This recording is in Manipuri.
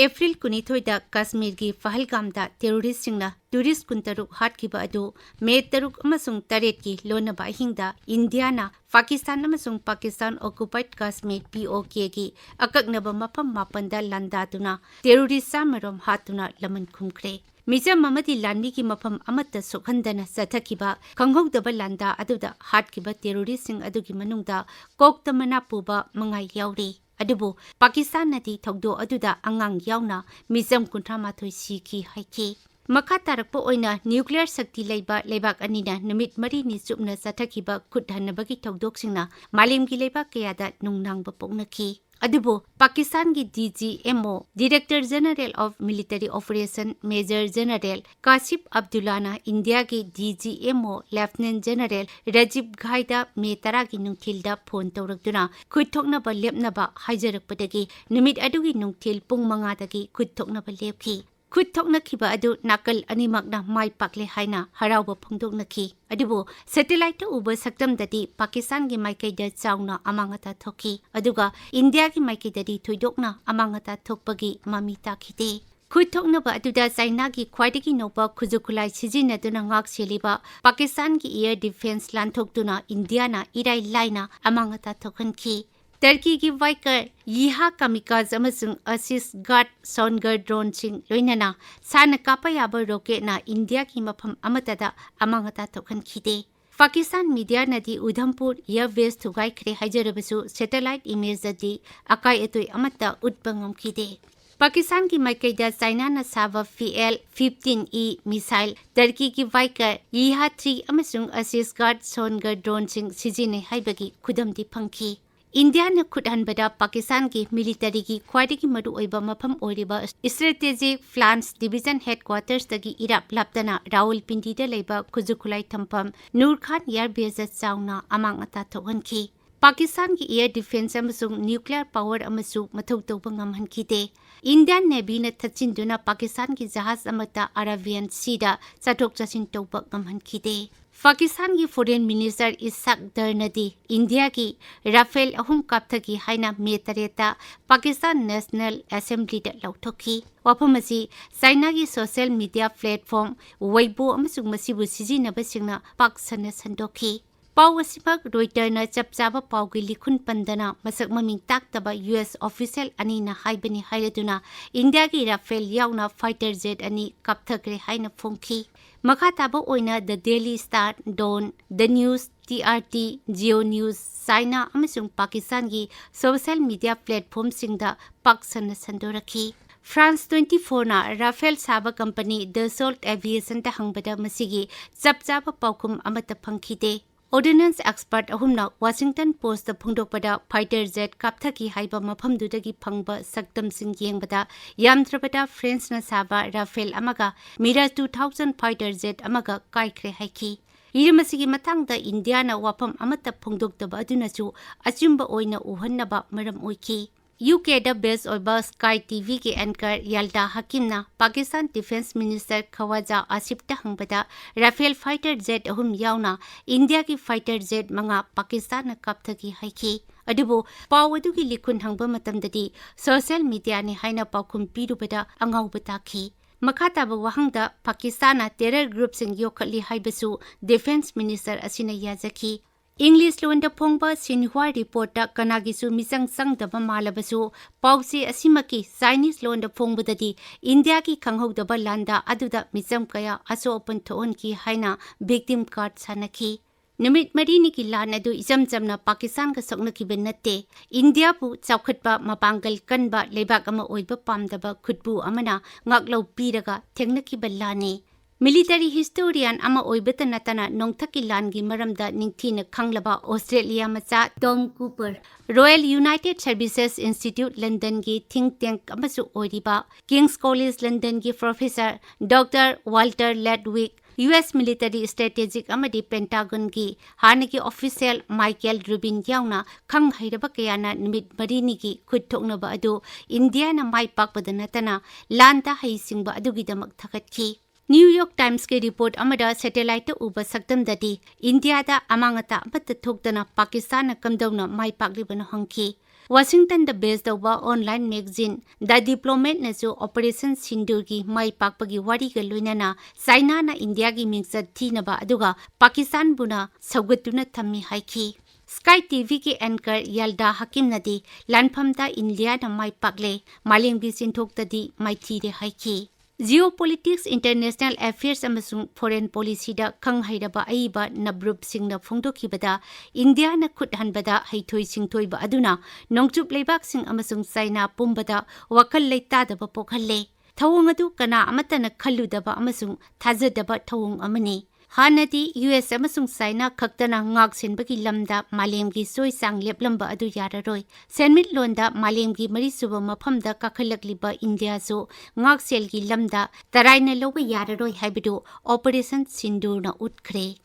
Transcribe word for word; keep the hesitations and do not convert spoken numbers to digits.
ꯑꯦꯄ꯭ꯔꯤꯜ ꯀꯨꯟꯅꯤꯊꯣꯏꯗ ꯀꯥꯁꯃꯤꯔꯒꯤ ꯐꯍꯜꯒꯥꯝꯗ ꯇꯦꯔꯣꯔꯤꯁ꯭ꯠꯁꯤꯡꯅ ꯇꯨꯔꯤꯁ꯭ꯠ ꯀꯨꯟꯇꯔꯨꯛ ꯍꯥꯠꯈꯤꯕ ꯑꯗꯨ ꯃꯦ ꯇꯔꯨꯛ ꯑꯃꯁꯨꯡ ꯇꯔꯦꯠꯀꯤ ꯂꯣꯟꯅꯕ ꯑꯍꯤꯡꯗ ꯏꯟꯗꯤꯌꯥꯅ ꯄꯥꯀꯤꯁꯇꯥꯟ ꯑꯃꯁꯨꯡ ꯄꯥꯀꯤꯁꯇꯥꯟ ꯑꯣꯀꯨꯄꯥꯏꯗ ꯀꯥꯁꯃꯤꯔ, ꯄꯤ ꯑꯣ ꯀꯦꯒꯤ ꯑꯀꯛꯅꯕ ꯃꯐꯝ ꯃꯥꯄꯟꯗ ꯂꯥꯟꯗꯥꯗꯨꯅ ꯇꯦꯔꯣꯔꯤꯁ꯭ꯠ ꯆꯥꯝꯃꯔꯣꯝ ꯍꯥꯠꯇꯨꯅ ꯂꯃꯟ ꯈꯨꯝꯈ꯭ꯔꯦ꯫ ꯃꯤꯆꯝ ꯑꯃꯗꯤ ꯂꯥꯟꯃꯤꯒꯤ ꯃꯐꯝ ꯑꯃꯠꯇ ꯁꯣꯛꯍꯟꯗꯅ ꯆꯠꯊꯈꯤꯕ ꯈꯪꯍꯧꯗꯕ ꯂꯥꯟꯗꯥ ꯑꯗꯨꯗ ꯍꯥꯠꯈꯤꯕ ꯇꯦꯔꯣꯔꯤꯁ꯭ꯠꯁꯤꯡ ꯑꯗꯨꯒꯤ ꯃꯅꯨꯡꯗ ꯀꯣꯛꯇ ꯃꯅꯥ ꯄꯨꯕ ꯃꯉꯥ ꯌꯥꯎꯔꯤ꯫ ꯑꯗꯨꯕꯨ ꯄꯥꯀꯤꯁꯇꯥꯟꯅꯗꯤ ꯊꯧꯗꯣꯛ ꯑꯗꯨꯗ ꯑꯉꯥꯡ ꯌꯥꯎꯅ ꯃꯤꯆꯝ ꯀꯨꯟꯊ꯭ꯔꯥ ꯃꯥꯊꯣꯏ ꯁꯤꯈꯤ ꯍꯥꯏꯈꯤ꯫ ꯃꯈꯥ ꯇꯥꯔꯛꯄ ꯑꯣꯏꯅ ꯅ꯭ꯌꯨꯀ꯭ꯂꯤꯌꯔ ꯁꯛꯇꯤ ꯂꯩꯕ ꯂꯩꯕꯥꯛ ꯑꯅꯤꯅ ꯅꯨꯃꯤꯠ ꯃꯔꯤꯅꯤ ꯆꯨꯞꯅ ꯆꯠꯊꯈꯤꯕ ꯈꯨꯠ ꯍꯟꯅꯕꯒꯤ ꯊꯧꯗꯣꯛꯁꯤꯡꯅ ꯃꯥꯂꯦꯝꯒꯤ ꯂꯩꯕꯥꯛ ꯀꯌꯥꯗ ꯅꯨꯡꯅꯥꯡꯕ ꯄꯣꯛꯅꯈꯤ꯫ ꯑꯗꯨꯕꯨ ꯄꯥꯀꯤꯁꯇꯥꯟꯒꯤ D G M O, Director General of Military Operation, Major General ꯀꯥꯁꯤꯞ ꯑꯕꯗꯨꯜꯂꯥꯅ ꯏꯟꯗꯤꯌꯥꯒꯤ D G M O Lieutenant General Rajiv ꯘꯥꯏꯗ ꯃꯦ ꯇꯔꯥꯒꯤ ꯅꯨꯡꯊꯤꯜꯗ ꯐꯣꯟ ꯇꯧꯔꯛꯇꯨꯅ ꯈꯨꯠ ꯊꯣꯛꯅꯕ ꯂꯦꯞꯅꯕ ꯍꯥꯏꯖꯔꯛꯄꯗꯒꯤ ꯅꯨꯃꯤꯠ ꯑꯗꯨꯒꯤ ꯅꯨꯡꯊꯤꯜ ꯄꯨꯡ ꯃꯉꯥꯗꯒꯤ ꯈꯨꯠ ꯊꯣꯛꯅꯕ ꯂꯦꯞꯈꯤ꯫ ꯈꯨꯠ ꯊꯣꯛꯅꯈꯤꯕ ꯑꯗꯨ ꯅꯥꯀꯜ ꯑꯅꯤꯃꯛꯅ ꯃꯥꯏ ꯄꯥꯛꯂꯦ ꯍꯥꯏꯅ ꯍꯔꯥꯎꯕ ꯐꯣꯡꯗꯣꯛꯅꯈꯤ꯫ ꯑꯗꯨꯕꯨ ꯁꯦꯇꯦꯂꯥꯏꯠꯇ ꯎꯕ ꯁꯛꯇꯝꯗꯗꯤ ꯄꯥꯀꯤꯁꯇꯥꯟꯒꯤ ꯃꯥꯏꯀꯩꯗ ꯆꯥꯎꯅ ꯑꯃꯥꯡ ꯑꯇꯥ ꯊꯣꯛꯈꯤ, ꯑꯗꯨꯒ ꯏꯟꯗꯤꯌꯥꯒꯤ ꯃꯥꯏꯀꯩꯗꯗꯤ ꯊꯣꯏꯗꯣꯛꯅ ꯑꯃꯥꯡ ꯑꯇꯥ ꯊꯣꯛꯄꯒꯤ ꯃꯃꯤ ꯇꯥꯈꯤꯗꯦ꯫ ꯈꯨꯠ ꯊꯣꯛꯅꯕ ꯑꯗꯨꯗ ꯆꯥꯏꯅꯥꯒꯤ ꯈ꯭ꯋꯥꯏꯗꯒꯤ ꯅꯧꯕ ꯈꯨꯠꯁꯨ ꯈꯨꯠꯂꯥꯏ ꯁꯤꯖꯤꯟꯅꯗꯨꯅ ꯉꯥꯛ ꯁꯦꯜꯂꯤꯕ ꯄꯥꯀꯤꯁꯇꯥꯟꯒꯤ air defence ꯂꯥꯟꯊꯣꯛꯇꯨꯅ ꯏꯟꯗꯤꯌꯥꯅ ꯏꯔꯥꯏ ꯂꯥꯏꯅ ꯑꯃꯥꯡ ꯑꯇꯥ ꯊꯣꯛꯍꯟꯈꯤ꯫ ꯇꯔꯀꯤꯒꯤ Vicar, Yiha Kamikaz ꯑꯃꯁꯨꯡ Aziz Guard Songar droneꯁꯤꯡ ꯂꯣꯏꯅꯅ ꯁꯥꯟꯅ ꯀꯥꯞꯄ ꯌꯥꯕ rocketꯅ ꯏꯟꯗꯤꯌꯥꯒꯤ ꯃꯐꯝ ꯑꯃꯠꯇꯗ ꯑꯃꯥꯡ ꯑꯇꯥ ꯊꯣꯛꯍꯟꯈꯤꯗꯦ꯫ ꯄꯥꯀꯤꯁꯇꯥꯟ ꯃꯤꯗꯤꯌꯥꯅꯗꯤ ꯎꯙꯝꯄꯨꯔ air base ꯊꯨꯒꯥꯏꯈ꯭ꯔꯦ ꯍꯥꯏꯖꯔꯕꯁꯨ satellite imageꯇꯗꯤ ꯑꯀꯥꯏ ꯑꯇꯣꯏ ꯑꯃꯠꯇ ꯎꯠꯄ ꯉꯝꯈꯤꯗꯦ꯫ ꯄꯥꯀꯤꯁꯇꯥꯟꯒꯤ ꯃꯥꯏꯀꯩꯗ ꯆꯥꯏꯅꯥꯅ ꯁꯥꯕ P L fifteen E missile, ꯇꯔꯀꯤꯒꯤ Vicar, Yiha three ꯑꯃꯁꯨꯡ Aziz Guard Songar droneꯁꯤꯡ ꯁꯤꯖꯤꯟꯅꯩ ꯍꯥꯏꯕꯒꯤ ꯈꯨꯗꯝꯗꯤ ꯐꯪꯈꯤ꯫ ꯏꯟꯗꯤꯌꯥꯅ ꯈꯨꯠ ꯍꯟꯕꯗ ꯄꯥꯀꯤꯁꯇꯥꯟꯒꯤ militaryꯒꯤ ꯈ꯭ꯋꯥꯏꯗꯒꯤ ꯃꯔꯨꯑꯣꯏꯕ ꯃꯐꯝ ꯑꯣꯏꯔꯤꯕ Strategic Plans Division headquartersꯇꯒꯤ ꯏꯔꯥꯞ ꯂꯥꯞꯇꯅ ꯔꯥꯋꯜꯄꯤꯟꯗꯤꯗ ꯂꯩꯕ ꯈꯨꯠꯁꯨ ꯈꯨꯠꯂꯥꯏ ꯊꯝꯐꯝ ꯅꯨꯔ ꯈꯥꯟ air baseꯇ ꯆꯥꯎꯅ ꯑꯃꯥꯡ ꯑꯇꯥ ꯊꯣꯛꯍꯟꯈꯤ꯫ ꯄꯥꯀꯤꯁꯇꯥꯟꯒꯤ air defence ꯑꯃꯁꯨꯡ nuclear power ꯑꯃꯁꯨ ꯃꯊꯧ ꯇꯧꯕ ꯉꯝꯍꯟꯈꯤꯗꯦ꯫ Indian Navyꯅ ꯊꯠꯆꯤꯟꯗꯨꯅ ꯄꯥꯀꯤꯁꯇꯥꯟꯒꯤ ꯖꯍꯥꯖ ꯑꯃꯠꯇ Arabian Seaꯗ ꯆꯠꯊꯣꯛ ꯆꯠꯁꯤꯟ ꯇꯧꯕ ꯉꯝꯍꯟꯈꯤꯗꯦ꯫ ꯄꯥꯀꯤꯁꯇꯥꯟꯒꯤ Foreign Minister ꯏꯁꯥꯛ ꯗꯔꯅꯗꯤ ꯏꯟꯗꯤꯌꯥꯒꯤ ꯔꯥꯐꯦꯜ ꯑꯍꯨꯝ ꯀꯥꯞꯊꯈꯤ ꯍꯥꯏꯅ ꯃꯦ ꯇꯔꯦꯠꯇ ꯄꯥꯀꯤꯁꯇꯥꯟ National Assemblyꯗ ꯂꯥꯎꯊꯣꯛꯈꯤ꯫ ꯋꯥꯐꯝ ꯑꯁꯤ ꯆꯥꯏꯅꯥꯒꯤ social media platform Weibo ꯑꯃꯁꯨꯡ ꯃꯁꯤꯕꯨ ꯁꯤꯖꯤꯟꯅꯕꯁꯤꯡꯅ ꯄꯥꯛ ꯁꯟꯅ ꯁꯟꯗꯣꯛꯈꯤ꯫ ꯄꯥꯎ ꯑꯁꯤꯃꯛ ꯔꯣꯏꯇꯔꯅ ꯆꯞ ꯆꯥꯕ ꯄꯥꯎꯒꯤ ꯂꯤꯈꯨꯟ ꯄꯟꯗꯅ ꯃꯁꯛ ꯃꯃꯤꯡ ꯇꯥꯛꯇꯕ ꯌꯨ ꯑꯦꯁ official ꯑꯅꯤꯅ ꯍꯥꯏꯕꯅꯤ ꯍꯥꯏꯔꯗꯨꯅ ꯏꯟꯗꯤꯌꯥꯒꯤ ꯔꯥꯐꯦꯜ ꯌꯥꯎꯅ fighter jet ꯑꯅꯤ ꯀꯥꯞꯊꯈ꯭ꯔꯦ ꯍꯥꯏꯅ ꯐꯣꯡꯈꯤ꯫ ꯃꯈꯥ ꯇꯥꯕ ꯑꯣꯏꯅ The Daily Star, Dawn, The News, T R T, Geo News, China ꯑꯃꯁꯨꯡ ꯄꯥꯀꯤꯁꯇꯥꯟꯒꯤ social media platformꯁꯤꯡꯗ ꯄꯥꯛ ꯁꯟꯅ ꯁꯟꯗꯣꯔꯛꯈꯤ꯫ France twenty fourꯅ ꯔꯥꯐꯦꯜ ꯁꯥꯕ company Dassault Aviationꯗ ꯍꯪꯕꯗ ꯃꯁꯤꯒꯤ ꯆꯞ ꯆꯥꯕ ꯄꯥꯎꯈꯨꯝ ꯑꯃꯠꯇ ꯐꯪꯈꯤꯗꯦ꯫ Ordnance expert ꯑꯍꯨꯝꯅ Washington Postꯇ ꯐꯣꯡꯗꯣꯛꯄꯗ fighter jet ꯀꯥꯞꯊꯈꯤ ꯍꯥꯏꯕ ꯃꯐꯝꯗꯨꯗꯒꯤ ꯐꯪꯕ ꯁꯛꯇꯝꯁꯤꯡ ꯌꯦꯡꯕꯗ ꯌꯥꯝꯗ꯭ꯔꯕꯗ Franceꯅ ꯁꯥꯕ ꯔꯥꯐꯦꯜ ꯑꯃꯒ Mirage two thousand fighter jet ꯑꯃꯒ ꯀꯥꯏꯈ꯭ꯔꯦ ꯍꯥꯏꯈꯤ꯫ ꯍꯤꯔꯝ ꯑꯁꯤꯒꯤ ꯃꯇꯥꯡꯗ ꯏꯟꯗꯤꯌꯥꯅ ꯋꯥꯐꯝ ꯑꯃꯠꯇ ꯐꯣꯡꯗꯣꯛꯇꯕ ꯑꯗꯨꯅꯁꯨ ꯑꯆꯨꯝꯕ ꯑꯣꯏꯅ ꯎꯍꯟꯅꯕ ꯃꯔꯝ ꯑꯣꯏꯈꯤ꯫ ꯌꯨ ꯀꯦꯗ base ꯑꯣꯏꯕ Sky ꯇꯤ ꯚꯤꯒꯤ anchor ꯌꯥꯜꯗꯥ ꯍꯀꯤꯝꯅ ꯄꯥꯀꯤꯁꯇꯥꯟ Defence Minister ꯈꯋꯥꯖꯥ ꯑꯥꯁꯤꯐꯇ ꯍꯪꯕꯗ ꯔꯥꯐꯦꯜ fighter jet ꯑꯍꯨꯝ ꯌꯥꯎꯅ ꯏꯟꯗꯤꯌꯥꯒꯤ fighter jet ꯃꯉꯥ ꯄꯥꯀꯤꯁꯇꯥꯟꯅ ꯀꯥꯞꯊꯈꯤ ꯍꯥꯏꯈꯤ꯫ ꯑꯗꯨꯕꯨ ꯄꯥꯎ ꯑꯗꯨꯒꯤ ꯂꯤꯈꯨꯟ ꯍꯪꯕ ꯃꯇꯝꯗꯗꯤ social mediaꯅꯤ ꯍꯥꯏꯅ ꯄꯥꯎꯈꯨꯝ ꯄꯤꯔꯨꯕꯗ ꯑꯉꯥꯎꯕ ꯇꯥꯈꯤ꯫ ꯃꯈꯥ ꯇꯥꯕ ꯋꯥꯍꯪꯗ ꯄꯥꯀꯤꯁꯇꯥꯟꯅ terror groupꯁꯤꯡ ꯌꯣꯛꯈꯠꯂꯤ ꯍꯥꯏꯕꯁꯨ Defence Minister ꯑꯁꯤꯅ ꯌꯥꯖꯈꯤ꯫ English ꯂꯣꯟꯗ ꯐꯣꯡꯕ Xinhua Reportꯇ ꯀꯅꯥꯒꯤꯁꯨ ꯃꯤꯆꯪ ꯆꯪꯗꯕ ꯃꯥꯜꯂꯕꯁꯨ, ꯄꯥꯎꯆꯦ ꯑꯁꯤꯃꯛꯀꯤ Chinese ꯂꯣꯟꯗ ꯐꯣꯡꯕꯗꯗꯤ ꯏꯟꯗꯤꯌꯥꯒꯤ ꯈꯪꯍꯧꯗꯕ ꯂꯥꯟꯗꯥ ꯑꯗꯨꯗ ꯃꯤꯆꯝ ꯀꯌꯥ ꯑꯁꯣꯛ ꯑꯄꯟ ꯊꯣꯛꯍꯟꯈꯤ ꯍꯥꯏꯅ victim card ꯁꯥꯟꯅꯈꯤ꯫ ꯅꯨꯃꯤꯠ ꯃꯔꯤꯅꯤꯒꯤ ꯂꯥꯟ ꯑꯗꯨ ꯏꯆꯝ ꯆꯝꯅ ꯄꯥꯀꯤꯁꯇꯥꯟꯒ ꯁꯣꯛꯅꯈꯤꯕ ꯅꯠꯇꯦ, ꯏꯟꯗꯤꯌꯥꯕꯨ ꯆꯥꯎꯈꯠꯄ ꯃꯄꯥꯡꯒꯜ ꯀꯟꯕ ꯂꯩꯕꯥꯛ ꯑꯃ ꯑꯣꯏꯕ ꯄꯥꯝꯗꯕ ꯈꯨꯠꯄꯨ ꯑꯃꯅ ꯉꯥꯛꯂꯧ ꯄꯤꯔꯒ ꯊꯦꯡꯅꯈꯤꯕ ꯂꯥꯟꯅꯤ꯫ Military historian ꯑꯃ ꯑꯣꯏꯕꯇ ꯅꯠꯇꯅ ꯅꯣꯡꯊꯛꯀꯤ ꯂꯥꯟꯒꯤ ꯃꯔꯝꯗ ꯅꯤꯡꯊꯤꯅ ꯈꯪꯂꯕ Australia ꯃꯆꯥ Tom Cooper, Royal United Services Institute Londonꯒꯤ think tank ꯑꯃꯁꯨ ꯑꯣꯏꯔꯤꯕ King's College Londonꯒꯤ professor Doctor Walter Ludwig, U S military strategic ꯑꯃꯗꯤ Pentagonꯒꯤ ꯍꯥꯟꯅꯒꯤ official Michael Rubin ꯌꯥꯎꯅ ꯈꯪ ꯍꯩꯔꯕ ꯀꯌꯥꯅ ꯅꯨꯃꯤꯠ ꯃꯔꯤꯅꯤꯒꯤ ꯈꯨꯠ ꯊꯣꯛꯅꯕ ꯑꯗꯨ ꯏꯟꯗꯤꯌꯥꯅ ꯃꯥꯏ ꯄꯥꯛꯄꯗ ꯅꯠꯇꯅ ꯂꯥꯟꯗ ꯍꯩꯁꯤꯡꯕ ꯑꯗꯨꯒꯤꯗꯃꯛ ꯊꯥꯒꯠꯈꯤ꯫ New York Timesꯀꯤ report ꯑꯃꯗ satelliteꯇ ꯎꯕ ꯁꯛꯇꯝꯗꯗꯤ ꯏꯟꯗꯤꯌꯥꯗ ꯑꯃꯥꯡ ꯑꯇꯥ ꯑꯃꯠꯇ ꯊꯣꯛꯇꯅ ꯄꯥꯀꯤꯁꯇꯥꯟꯅ ꯀꯝꯗꯧꯅ ꯃꯥꯏ ꯄꯥꯛꯂꯤꯕꯅꯣ ꯍꯪꯈꯤ꯫ ꯋꯥꯁꯤꯡꯇꯟꯗ base ꯇꯧꯕ online magazine The Diplomatꯅꯁꯨ Operation Sindoorꯒꯤ ꯃꯥꯏ ꯄꯥꯛꯄꯒꯤ ꯋꯥꯔꯤꯒ ꯂꯣꯏꯅꯅ ꯆꯥꯏꯅꯥꯅ ꯏꯟꯗꯤꯌꯥꯒꯤ ꯃꯤꯡꯆꯠ ꯊꯤꯅꯕ ꯑꯗꯨꯒ ꯄꯥꯀꯤꯁꯇꯥꯟꯕꯨꯅ ꯁꯧꯒꯠꯇꯨꯅ ꯊꯝꯃꯤ ꯍꯥꯏꯈꯤ꯫ Sky TVꯒꯤ anchor ꯌꯥꯜꯗꯥ ꯍꯀꯤꯝꯅꯗꯤ ꯂꯥꯟꯐꯝꯗ ꯏꯟꯗꯤꯌꯥꯅ ꯃꯥꯏ ꯄꯥꯛꯂꯦ, ꯃꯥꯂꯦꯝꯒꯤ ꯆꯤꯟꯊꯣꯛꯇꯗꯤ ꯃꯥꯏꯊꯤꯔꯦ ꯍꯥꯏꯈꯤ꯫ Geopolitics International Affairs ꯑꯃꯁꯨꯡ Foreign Policyꯗ ꯈꯪ ꯍꯩꯔꯕ ꯑꯏꯕ ꯅꯕ꯭ꯔꯨꯞ ꯁꯤꯡꯅ ꯐꯣꯡꯗꯣꯛꯈꯤꯕꯗ, ꯏꯟꯗꯤꯌꯥꯅ ꯈꯨꯠ ꯍꯟꯕꯗ ꯍꯩꯊꯣꯏ ꯁꯤꯡꯊꯣꯏꯕ ꯑꯗꯨꯅ ꯅꯣꯡꯆꯨꯞ ꯂꯩꯕꯥꯛꯁꯤꯡ ꯑꯃꯁꯨꯡ ꯆꯥꯏꯅꯥ ꯄꯨꯝꯕꯗ ꯋꯥꯈꯜ ꯂꯩꯇꯥꯗꯕ ꯄꯣꯛꯍꯜꯂꯦ꯫ ꯊꯧꯑꯣꯡ ꯑꯗꯨ ꯀꯅꯥ ꯑꯃꯠꯇꯅ ꯈꯜꯂꯨꯗꯕ ꯑꯃꯁꯨꯡ ꯊꯥꯖꯗꯕ ꯊꯧꯑꯣꯡ ꯑꯃꯅꯤ꯫ ꯍꯥꯟꯅꯗꯤ ꯌꯨ ꯑꯦꯁ ꯑꯃꯁꯨꯡ ꯆꯥꯏꯅꯥ ꯈꯛꯇꯅ ꯉꯥꯛ ꯁꯦꯟꯕꯒꯤ ꯂꯝꯗ ꯃꯥꯂꯦꯝꯒꯤ ꯆꯣꯏ ꯆꯥꯡ ꯂꯦꯞꯂꯝꯕ ꯑꯗꯨ ꯌꯥꯔꯔꯣꯏ꯫ ꯁꯦꯟꯃꯤꯠꯂꯣꯟꯗ ꯃꯥꯂꯦꯝꯒꯤ ꯃꯔꯤꯁꯨꯕ ꯃꯐꯝꯗ ꯀꯥꯈꯠꯂꯛꯂꯤꯕ ꯏꯟꯗꯤꯌꯥꯁꯨ ꯉꯥꯛꯁꯦꯜꯒꯤ ꯂꯝꯗ ꯇꯔꯥꯏꯅ ꯂꯧꯕ ꯌꯥꯔꯔꯣꯏ ꯍꯥꯏꯕꯗꯨ Operation Sindoorꯅ ꯎꯠꯈ꯭ꯔꯦ꯫